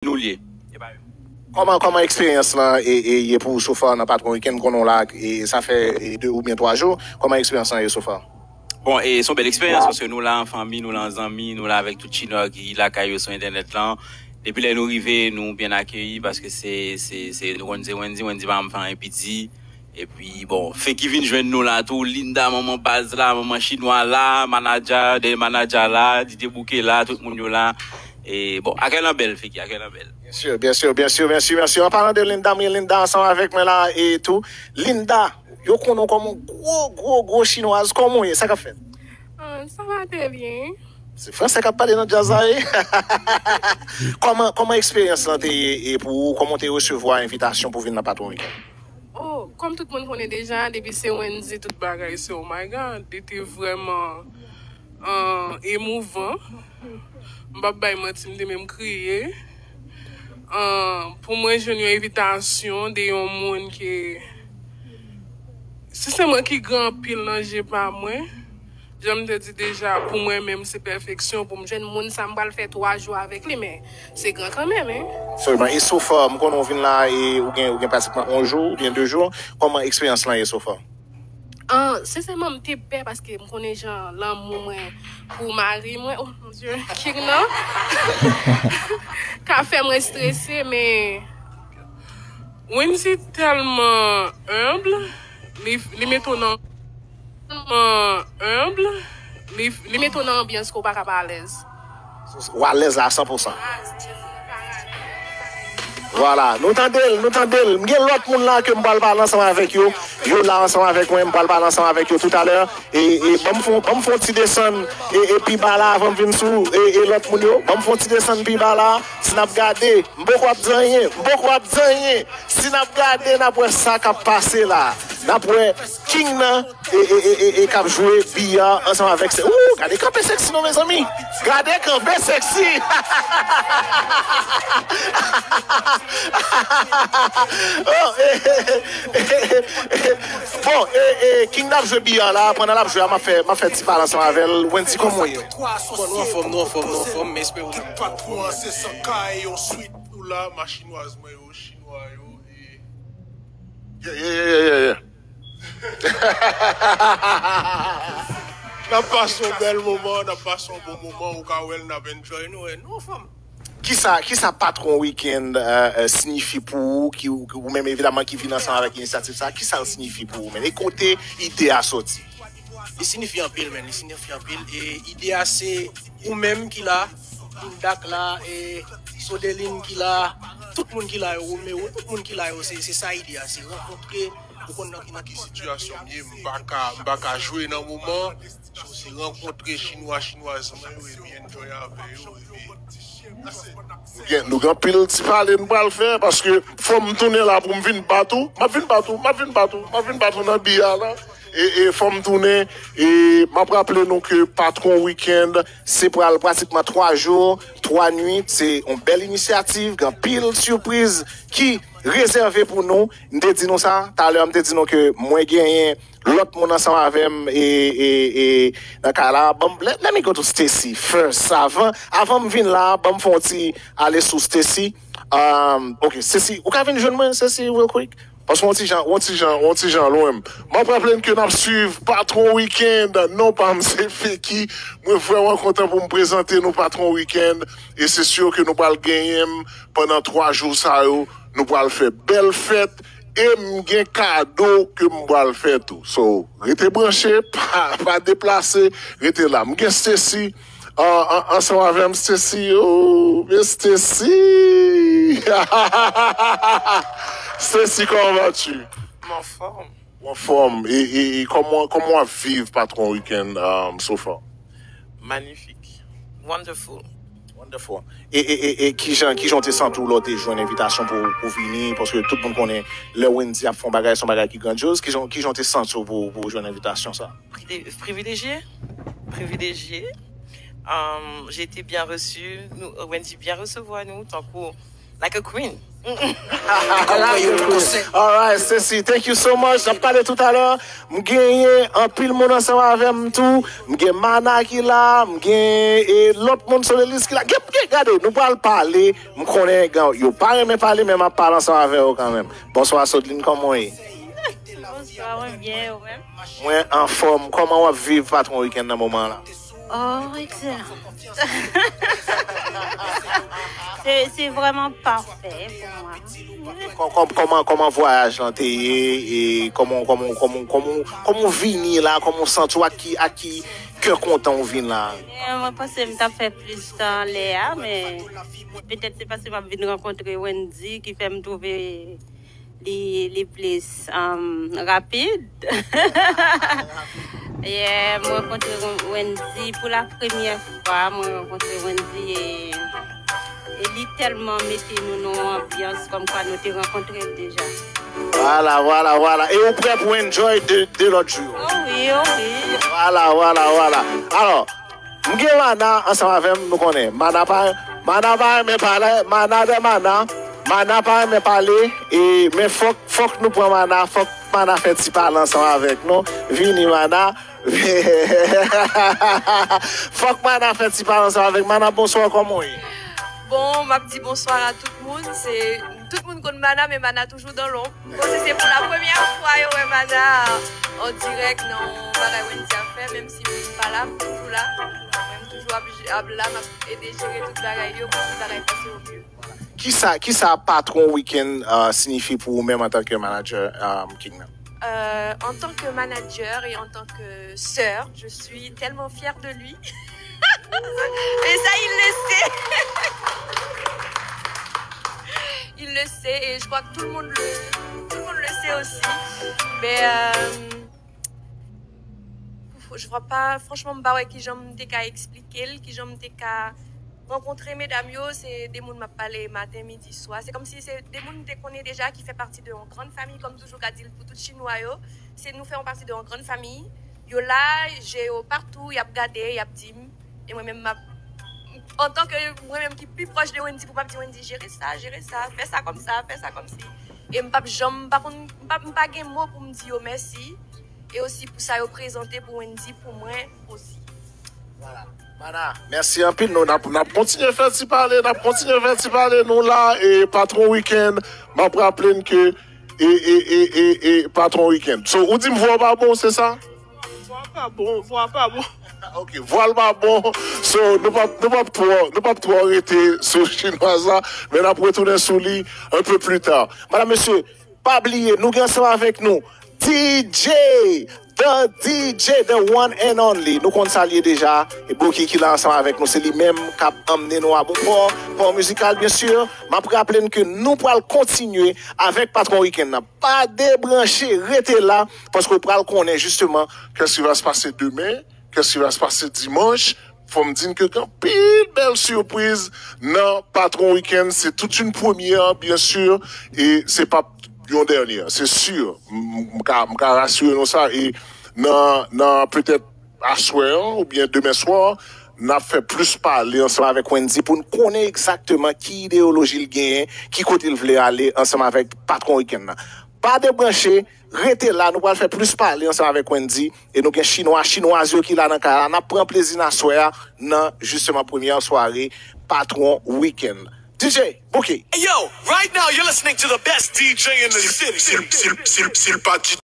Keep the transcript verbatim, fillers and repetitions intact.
nou l ye. E pa yo. Kòman, kòman eksperyans lan e, e, ye pou ou so far nan Patwon Weekend? M konnen w la, e, sa fè, e, de oubyen twa jou. Kòman eksperyans lan ye so far? Bon, e se yon bèl eksperyans paske nou la an fanmi, nou la an zanmi, nou la avèk tout Chinwa ki lakay yo sou entènèt lan. Depi lè nou rive, nou byen akeyi paske se, se, se, nou konn se Wendy, Wendy pa janm fè anyen piti. Epi, bon, Feki vin jwenn nou la tou, Linda, manman baz la, manman Chinwa la, manadja, dèyè manadja la, D J Bouke la, tout moun yo la. E, bon, akèy lan bèl, Feki, akèy lan bèl. Byen si, byen si, byen si, byen si, byen si. An palan de Linda, m gen Linda ansanm avèk mwen la e tou. Linda, yo konnen w kòm yon gwo, gwo, gwo chinwaz. Kòman w ye? Sa k ap fèt? Ah, ça va très bien. Se fransè k ap pale nan djaz la, wi. Kòman, kòman eksperyans lan te ye e pou ou? Kòman w te resevwa envitasyon pou vin nan Patwon Weekend? Oh, kòm tout moun konnen deja, depi se Wendy, tout bagay se oh my God. Li te vrèman, ah, emouvan. M p ap bay manti, m te menm kriye. Ah, pou mwen jwenn yon envitasyon de yon moun ke, si se mwen ki gran anpil nan je pa mwen, jan m te di deja, pou mwen menm se pèfeksyon pou m jwenn moun sa m pral fè twa jou avèk li, men se gran kanmenm, hein. Sèlman, e so far, m konnen w vin la e ou gen, ou gen pratikman yon jou oubyen de jou. Kòman eksperyans lan ye so far? Ah, sensèman, m te pè paske m konnen jan lanmou mwen pou mari mwen, oh mon Dieu, King nan ka fè mwen strese, men Wendy tèlman humble, li, li mete w nan, tèlman humble, li, li mete w nan anbyans ke w pa ka pa alèz. W alèz la a san pou san. Vwala, nou tande l, nou tande l. M gen lòt moun la ke m pral pale ansanm avèk yo. Yo la ansanm avèk mwen, m pral pale ansanm avèk yo toutalè. E, e, ban m fè, ban m fè yon ti desann e, e pi ba la avan m vin sou e, e lòt moun yo. Ban m fè yon ti desann pi ba la. Si n ap gade, m poko ap di anyen, m poko ap di anyen. Si n ap gade, n ap wè sa k ap pase la. N ap wè King nan e, e, e, e, e k ap jwe biya ansanm avèk se. Ou, gade kanpe seksi non, mezanmi. Gade kanpe seksi. Oh, e, e, e, e, e, bon, e, e, King nan ap jwe biya la, pandan l ap jwe a, m ap fè, m ap fè ti pale ansanm avè l. Wendy, kòman w ye? Bon, nou anfòm, nou anfòm, nou anfòm, m espere w. Patwon an se san kay, yon swit pou la, machinwaz mwen yo, chinwa yo, e Yeah, yeah, yeah, yeah, yeah, yeah. N ap pase yon bèl moman, n ap pase yon bon moman, ou ka wè l, n ap enjoy nou, e nou anfòm. Kisa, kisa Patwon Weekend, euh, euh, siyifi pou ou, ki, ou menm evidaman ki vin ansanm avèk inisyativ sa, kisa l siyifi pou ou menm? E kote ide a soti? Li siyifi anpil, men, li siyifi anpil. E ide a se ou menm ki la, Linda k la, e Sodeline ki la, tout moun ki la yo, Romeo, tout moun ki la yo, se, se sa ide a, se rankontre, ou konn nan, nan ki sitiyasyon m ye, m pa ka, m pa ka jwe nan moman, so se rankontre chinwa, chinwaz mwen yo, epi enjoy avè yo, epi Nou gen, nou gen anpil ti pale n pral fè, paske fò m tounen la pou m vin bat ou. M ap vin bat ou, m ap vin bat ou, m ap vin bat ou nan biya la. E, e fò m tounen, e m ap raple nou ke Patwon Weekend, se pral pratikman twa jou, twa nwit. Se yon bèl inisyativ, gen anpil sipriz ki rezève pou nou. M te di nou sa, talè a m te di nou ke mwen genyen lòt moun ansanm avè m, e, e, e, nan kay la. Ban m, let, let me go to Stacy first. Avan, avan m vin la, ban m fè yon ti ale sou Stacy. Um, ok, Stacy, ou ka vin jwenn mwen, Stacy, real quick? Paske yon ti jan, yon ti jan, yon ti jan lwen m. M ap raple n ke n ap swiv Patwon Weekend. Non pa m se Feki. Mwen vrèman kontan pou m prezante nou Patwon Weekend. E se si ke nou pral genyen m pandan twa jou sa yo. Nou pral fè bèl fèt. E m gen kado ke m pral fè tou. So, rete branche, pa, pa deplase, rete la. M gen Stacy, an, an, ansanm avè m, Stacy. Oh, men Stacy! Stacy, comment vas-tu? En forme. Ou anfòm? E, e, e kòman, kòman w ap viv Patwon Weekend, um, so far? Magnifique. Wonderful. Wonderful. E, e, e, e kijan, kijan w te santi w lè w te jwenn envitasyon pou, pou vini? Paske tout moun konnen lè Wendy ap fè yon bagay, se yon bagay ki grandyoz. Kijan, kijan w te santi w pou, pou w jwenn envitasyon sa? Privi- Privilégié. Privilégié. Um, j'ai été bien reçue. Nou, Wendy byen resevwa nou. Tankou Like a queen. Alright, Stacy, thank you so much. N ap pale toutalè. M genyen anpil moun ansanm avè m tou. M gen Mana ki la, m gen e, lòt moun sou lelis ki la. Gen, gen, gade, nou pral pale. M konnen gen, yo pa renmen pale, men m ap pale ansanm avè yo kanmenm. Bonswa, Sodline, kòman w ye? Bonswa, mwen byen, ou menm? Mwen anfòm. Kòman w ap viv Patwon Weekend nan moman la? Oh, excellent. C'est c'est vraiment parfait pour moi. Kò- kò- Kòman kòman vwayaj lan te ye? E kòman kòman kòman kòman kòman w vini la? Kòman w santi w? Ak ki ak ki kè kontan w vin la? Eh, mwen panse m t ap fè plis tan anlè a, men petèt se paske m ap vin rankontre Wendy ki fè m twouve li li plis um, rapid. Yeah, mwen rankontre Wendy pou la premyè fwa. Mwen rankontre Wendy e, e li tèlman mete nou nan yon anbyans kòmkwa nou te rankontre l deja. Vwala, vwala, vwala. E ou prè pou enjoy de, de lòt jou? Oh wi, oh wi. Vwala, vwala, vwala. Alò, m gen Mana ansanm avè m, nou konnen. Mana pa, Mana pa renmen pale, Mana de Mana. Mana pa renmen pale, e, men fòk, fòk nou pran Mana, fòk Mana fè ti pale ansanm avèk nou. Vini, Mana. Fòk Mana fè ti pale ansanm avèk Mana. Bonswa, kòman w ye? Bon, m ap di bonswa a tout moun. Se tout moun konn Mana, men Mana toujou dan lonb. Bon, se se pou la premyè fwa yo wè Mana an dirèk nan yon bagay Wendy ap fè, menm si Wendy pa la, m toujou la. Mwen, m toujou ap, ap la, m ap ede jere tout bagay yo pou tout bagay pase o mye. Kisa kisa Patwon Weekend uh, siyifi pou ou menm antanke manager um, Kingman? Euh, en tant que manager et en tant que sœur, je suis tellement fière de lui. Et ça, il le sait. Il le sait et je crois que tout le monde le, tout le monde le sait aussi. Mais euh, je vois pas, franchement, m pa wè kijan m te ka eksplike l, kijan m te ka rankontre medam yo, se de moun m ap pale maten, midi, swa. Se kòmsi se de moun m te konnen deja ki fè pati de yon grann fanmi, kòm toujou ka di l pou tout chinwa yo. Se nou fè yon pati de yon grann fanmi. Yo la, je yo patou, y ap gade, y ap di m. E mwen menm, m ap, antanke mwen menm ki pi pwòch de Wendy, pou m ap di Wendy, jere sa, jere sa, fè sa kòmsa, fè sa kòmsi. E m p ap janm, m pa konn, m pa, m pa gen mo pou m di yo mèsi. E osi pou sa yo prezante pou Wendy, pou mwen osi. Mana, mèsi anpil. Nou n ap n ap kontinye fè ti pale, n ap kontinye fè ti pale. Nou la, e Patwon Weekend, m ap raple n ke e, e, e, e, e Patwon Weekend. So, ou di m vwa w pa bon, se sa? Vwa pa bon, vwa pa bon. Ok, vwa l pa bon. So, nou p ap nou p ap twò nou p ap twò rete sou chinwaz la, men n ap retounen sou li un peu plus tard. Madam, mesye, pa bliye, nou gen ansanm avèk nou D J, the D J, the one and only. Nou konn sa l ye deja. E Bookie ki la ansanm avèk nou, se li menm k ap emmennen nou a bon pò, pò mizikal, byen si. M ap raple n ke nou pral kontinye avèk Patwon Weekend nan. Pa debranche, rete la, paske w pral konnen jisteman qu'est-ce qui va se passer demain, qu'est-ce qui va se passer dimanche. Fò m di n ke gen anpil bèl sipriz nan Patwon Weekend. Se tout une première, byen si, e se p ap yon dènyè, se si. M, m ka, m ka rasire nou sa. E nan, nan petèt aswè an oubyen demen swa, n ap fè plis pale ansanm avèk Wendy pou n konnen egzakteman ki ideyoloji l genyen, ki kote l vle ale ansanm avèk Patwon Weekend nan. Pa debranche, rete la, nou pral fè plis pale ansanm avèk Wendy. E nou gen chinwa, chinwaz yo ki la nan kay la. N ap pran plezi n aswè a nan jisteman premyè sware Patwon Weekend. D J, bouke. Yo, right now you're listening to the best D J in the city. Si l pa di